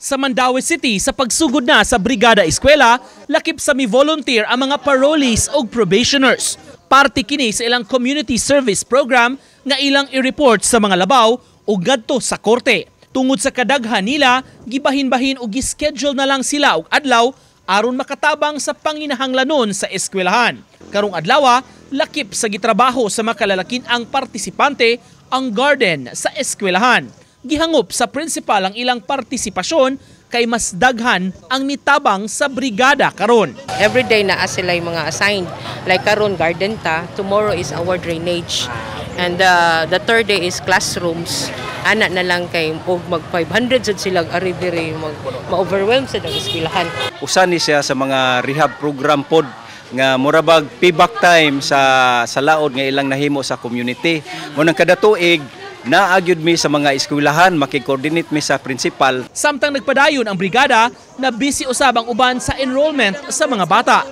Sa Mandaue City, sa pagsugod na sa Brigada Eskwela, lakip sa mi-volunteer ang mga parolees ug probationers. Parte kini sa ilang community service program nga ilang i-report sa mga labaw ug ngadto sa korte. Tungod sa kadaghan nila, gibahin-bahin og gi-schedule na lang sila og adlaw aron makatabang sa panginahanglanon sa eskwelahan. Karong adlaw, lakip sa gitrabaho sa makalalakin-ang partisipante ang garden sa eskwelahan. Gihangop sa principal ang ilang partisipasyon kay mas daghan ang nitabang sa brigada karon. Every day naa sila yung mga assigned. Like karon, garden ta, tomorrow is our drainage. And the third day is classrooms. Ana na lang kay og mag 500 sad sila ari diri, mag ma-overwhelm sa ang eskwelahan. Usa ni siya sa mga rehab program pod nga murabag payback time sa laod nga ilang nahimo sa community. Mo nang kada tuig naa gyud mi sa mga eskwelahan, maki-coordinate mi sa principal. Samtang nagpadayon ang brigada, na busy usab ang uban sa enrollment sa mga bata.